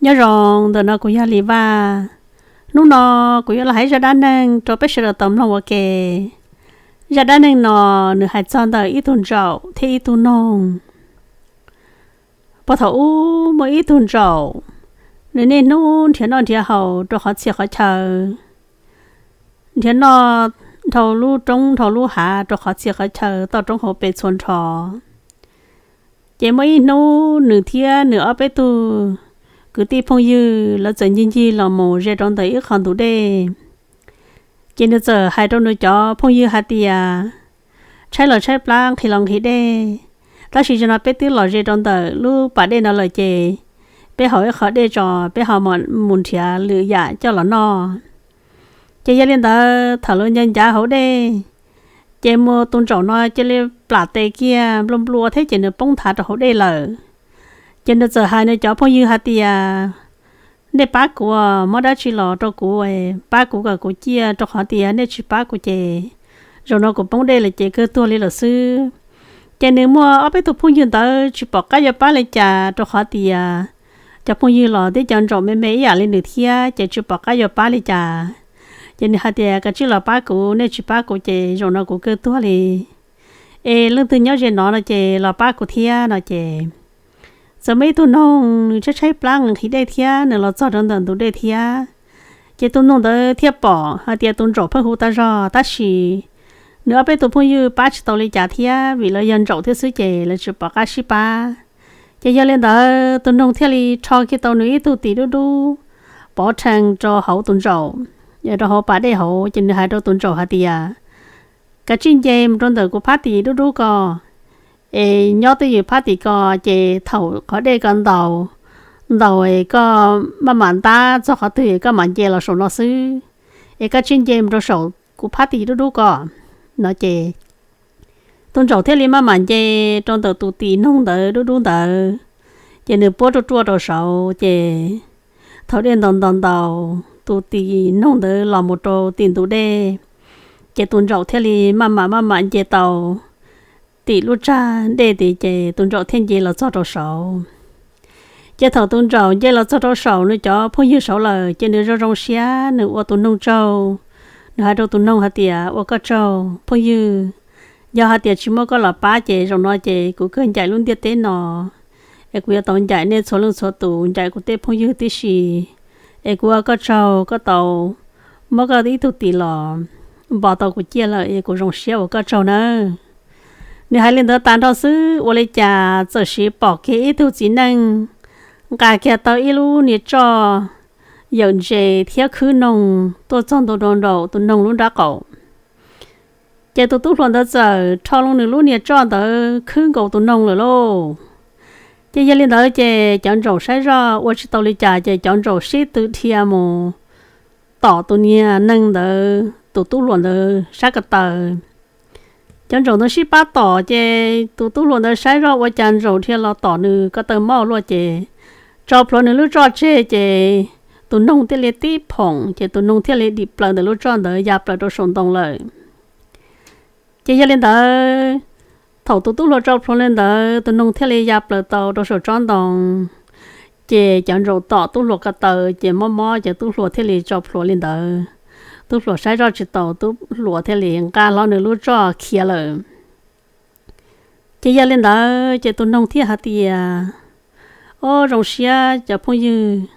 Nyob zoo, ntawm no kuv yog Lis Vaj. Hnub no kuv yuav los hais zaj dab neeg rau peb sawv daws tau mloog ua ke. Zaj dab neeg no nws hais txog ntawm ib tug ntsaum thiab ib tug noog. Puag thaum ub muaj ib tug ntsaum, nws niaj hnub nrhiav noj nrhiav haus rau qhov txhia qhov chaw, nrhiav noj dhau lub roob dhau lub hav rau qhov txhia qhov chaw toj roob hauv pes txhua nrho. Ces muaj ib hnub nws thiab nws ob peb tug kwv tij phooj ywg lawv txawm ncig ncig los mus ze rau ntawm ib qho ntug dej. Ces nws txawm hais rau nws cov phooj ywg hais tias, tshaib los tshaib plab, nqhis los nqhis dej, tab sis zaum no peb twb los ze rau ntawm lub pas dej no lawm ces peb haus ib qho dej tso, peb ho mus nrhiav lwm yam coj los noj. Ces yog li ntawd thaum lawv ncav ncav hauv dej, ces muaj tus ntsaum no cia li plam tes kiag nplua nplua thiab ces nws poob nthav rau hauv dej lawm. Ces nws txawm hais nws cov phooj ywg hais tias, nej pab kuv, muab dab tsi los rau kuv, pab kuv kom kuv ciaj, rau qhov tias nej tsis pab kuv ces zaum no kuv poob dej lawm ces kawg tuag li lawm xwb. Ces nws muaj ob peb tug phooj ywg ntawd tsis pom qab yuav pab li cas, rau qhov tias cov phooj ywg los twb cov ntsaum me me ib yam li nws thiab ces tsis pom qab yuav pab li cas. Ces nws hais tias, koj tsij los pab kuv, nej tsis pab kuv ces zaum no kuv kawg tuag li. Es leej twg nyob ze no no ces los pab kuv thiab no ces txawm muaj ib tug noog nws tshaib tshaib plab nqhis dej thiab nws los txog rau ntawm ntug dej thiab. Ces tus noog ntawd thiaj pom hais tias tus ntsaum pheej hu tas zog, tab sis nws ob peb tus phooj ywg pab tsis tau li cas thiab vim lawv yog ntsaum thiab xwb ces lawv tsis pom qab sib pab. Ces yog li ntawd tus noog thiaj li rho kiag tau nws ib tug tis dub dub pov rhees rau hauv tus ntsaum, rau hauv pas dej hauv ces nws hais rau tus ntsaum hais tias, koj tsij nce mus rau ntawm kuv phab tis dub dub ko, es nyob twj ywm phab tis ko, ces thaum qhov dej ko ntaus, ntaus es koj maj mam ntab txog qhov twg es koj mam nce los saum no xwb, es koj tsij nce mus rau saum kuv phab tis dub dub ko no ces tus ntsaum thiaj li maj mam nce rau ntawm tus tis noog ntawd dub dub ntawd, ces nws puab ruaj ruaj rau saud ces thaum dej ntaus ntaus ntaus tus tis noog ntawd los mus rau tim ntug dej, ces tus ntsaum thiaj li maj mam maj mam nce tau tim lub tsag dej tid ces tus ntsaum thiaj nce los txog rau saud. Ces thaum tus ntsaum nce los txog rau saum nws cov phooj ywg saud lawm ces nws zoo zoo siab, nws ua tus noog tsaug. Nws hais rau tus noog hais tias, ua koj tsaug phooj ywg, yog hais tias tsis muaj koj los pab ces zaum no ces kuv kawg ncaim lub ntiaj teb no, es kuv yuav tau ncaim nej txhua leej txhua tus, ncaim kuv tej phooj ywg tib si. Es kuv ua koj tsaug koj tau muab koj ib tug tis los npog tau kuv ciaj lawm es kuv zoo siab ua koj tsaug nawb. Nws hais li ntawd tas nrho xwb ua li cas txawm siv pom kiag ib tug txiv neej nqa kiag tau ib lub niag tsoj yawm ntses thiab khwb noog tuaj txog ntua rau nraum tus noog lub nrab qaum. Ces tus tub hluas ntawd txawm rho loo nws lub niag tsoj ntawd khwb nkaus tus noog lawm lauj. Ces yog li ntawd ces cov ntsaum saib zoj ua tsis tau li cas ces cov ntsaum sib tw dhia mus tom tus niag neeg ntawd tus tub hluas ntawd sab ko taw. Cov ntsaum ntawd sib pab tom ces tus tub hluas ntawd saib zoj ua cas ntsaum dhia los tom nws ko taw mob luaj ces tso plhuav nws lub tsoj tseg ces tus noog thiaj li tib phoom ces tus noog thiaj li dim plaws ntawm lub tsoj ntawd ya plaws rau saum ntoo lawm. Ces yog li ntawd, thaum tus tub hluas tso plhuav li ntawd tus noog thiaj li ya plaws tau rau saum tsob ntoo. Ces cov ntsaum tom tub hluas ko taw ces mob mob ces tub hluas thiaj li tso plhuav li ntawd. Tub hluas saib zoj tsis tau tub hluas thiaj li nqa hlo nws lub tsoj khiav lawm. Ces yog li ntawd ces tus noog thiaj hais tias, o zoo siab cov phooj ywg,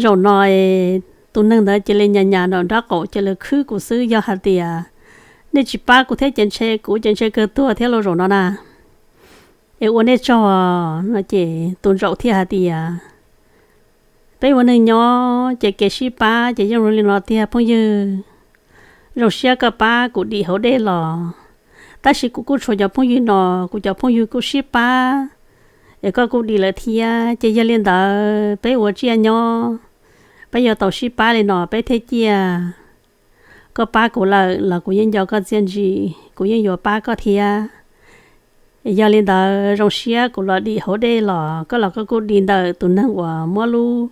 zaum no tus neeg ntawd cia li nyas nyas nraum nraub qaum cia li khwb kuv xwb, yog hais tias nej tsis pab kuv thiab ces ntshe kuv ces ntshe kawg tuag thiab lauj zaum no na. Es ua nej tsaug. No ces tus ntsaum thiaj hais tias, peb ua neeg nyob ces kev sib pab ces yeej zoo li no tiag phooj ywg. Zoo siab koj pab kuv dim hauv dej los, tab sis kuv kuj tshuav cov phooj ywg no, kuv cov phooj ywg kuj sib pab es koj kuj dim lawm thiab. Ces yog li ntawd peb ua tsiaj nyob, peb yuav tau sib pab li no peb thiaj ciaj. Koj pab kuv lawm los kuv yeej nco koj txiaj ntsig, kuv yeej yuav pab koj thiab. Yog li ntawd zoo siab kuv los dim hauv dej los koj los koj kuj dim ntawm tus neeg uas muab lub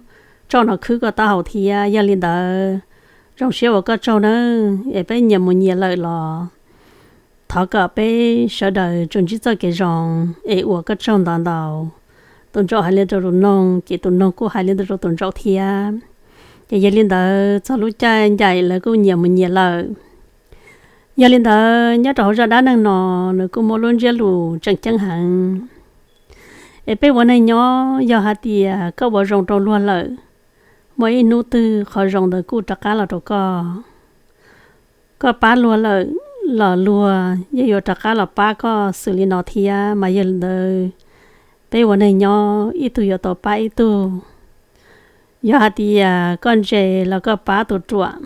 tsoj no khwb koj taub hau thiab. Yog li ntawd zoo siab ua koj tsaug nawb, es peb nyias mus nyias lawm los thov kom peb sawv daws tsuas ntsib txoj kev zoo, es ua koj tsaug ntau ntau. tus ntsaum hais li rau tus noog, ces tus noog kuj hais li ntawd rau tus ntsaum thiab. Ces yog li ntawd txog lub caij ncaim lawv kuj nyias mus nyias lawm. Yog li ntawd nyob rau hauv zaj dab neeg no, nws kuj muaj lub ntsiab lus tseem ceeb heev. Es peb ua neeg nyob yog hais tias koj ua zoo rau luag lawm, muaj ib hnub twg qhov zoo ntawd kuj rov qab los rau koj. Koj pab luag lawm los luag yeej yuav rov qab los pab koj xws li no thiab. Mas yog li ntawd peb ua neeg nyob ib tug yuav tau pab ib tug. Yog hais tias koj ntse los koj pab tus ruam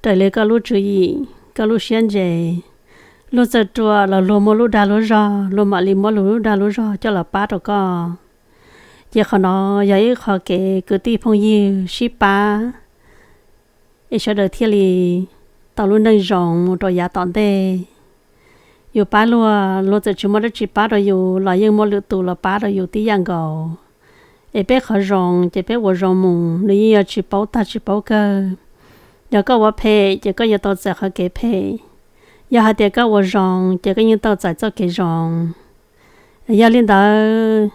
raws li koj lub tswv yim, koj lub siab ntse. Luag txawm ruam los luag muaj lub dag lub zog, luag mam li muab luag lub dag lub zog coj los pab rau koj. Ces qhov no yog ib qho kev kwv tij phooj ywg sib pab, es sawv daws thiaj li tau lub neej zoo mus rau yav tom ntej. Yus pab luag, luag txawm tsis muaj dab tsi pab rau yus los yeej muaj lwm tus los pab rau yus tib yam nkaus. Es peb qhov zoo ces peb ua zoo mus, nws yeej yuav tsis paub tag tsis paub kawg. Yog koj ua phem ces koj yuav tau txais qhov kev phem. Yog hais tias koj ua zoo ces koj yeej tau txais txoj kev zoo. Yog li ntawd,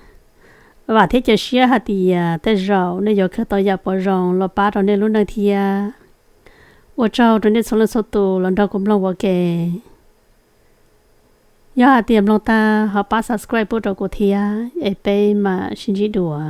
vam thiab cia siab hais tias tej zaum nej yuav khaws tau yam pom zoo los pab rau nej lub neej thiab. Ua tsaug rau nej txhua leej txhua tus los nrog kuv mloog ua ke. Yog hais tias mloog tag ho pab subscribe pub rau kuv thiab es peb mam sib ntsib dua.